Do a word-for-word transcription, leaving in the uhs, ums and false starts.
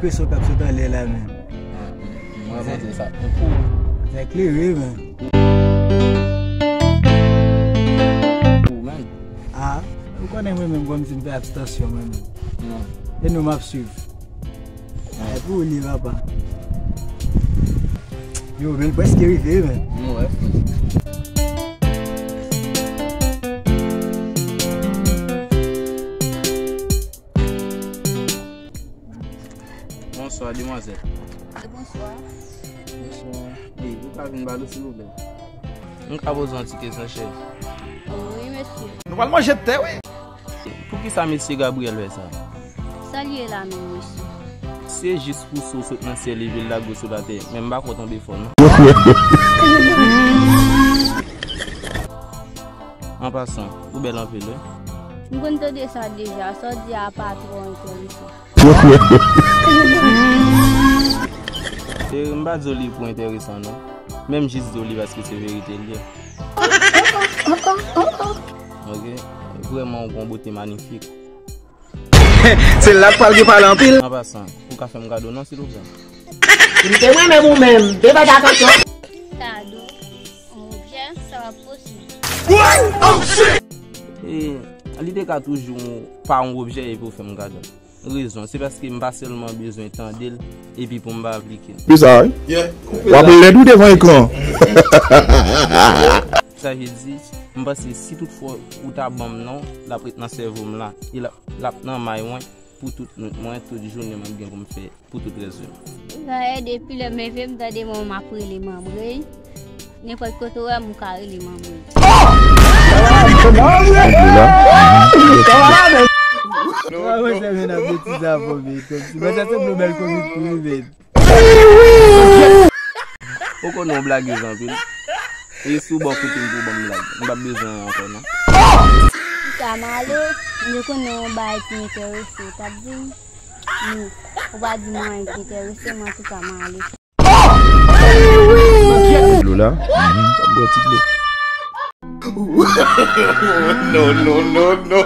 Preso k ap sot anlè la menm. Mwen montre sa. Fè klere, men. Ou menm? Ah, ou konnen mwen menm kòmsi m fè abstansyon mwen menm. Non. E nou m ap swiv. Ay, pou ou li, papa. Yo, men l prèske rive, men. Mwen wè. Bonswa, demwazèl. Bonswa. Bonswa. Wi, ou ka vin ba nou, silvouplè? M ka poze yon ti kesyon, chè? Wi, mesye. Nou pral manje tè, wi. Poukisa mesye Gabriel fè sa? Sa l ye la menm, mesye? Se jis pou sou sot nan syèl e vin lage w sou latè, men m pa kwè w tonbe fò, non. An pasan, ou bèl anpil, wi. M konn tande sa deja, sa w di a pa twò enterese. E, m pa di w li pou enteresan, non. Men m jis di w li paske se verite l ye. Ok. Vrèman, ou gon bote manifik. Se la k pral gen pale anpil. An pasan, ou ka fè m kado non, silvouplè? M te mwen menm ou menm, de bèl atansyon. Kado, yon objè, sa pa posib. E, li te ka toujou pa yon objè epi w fè m kado. Rezon, se paske m pa sèlman bezwen tande l epi pou m pa aplike l. Se sa, wi. W ap lèd wi devan ekran. Sa vle di, m panse si toutfwa ou ta ban m non, l ap ret nan sèvo m la, e l ap, l ap nan may mwen pou tout nwit mwen, tout jounen m ap gen pou m fè, pou tout rès jounen. Dayè, depi lè m leve, m tande manman m ap rele Manmrey. Nenpòt kote w wè m, ou ka rele Manmrey. Sa va, men, ap betize avè w, men, kòmsi, men, sa se pwoblèm komik pou li, men. Ou konnen w blagez anpil. E sou bò kote m pou ban m blag. M p ap bezwen ankò, non. Antouka, m ale, m te konnen yon bagay ki enterese w, t ap di m. Wi. Ou pa di m anyen ki enterese m, antouka, m ale. Dlo la? Mhm. Sa bwè ti dlo. No, no, no, no.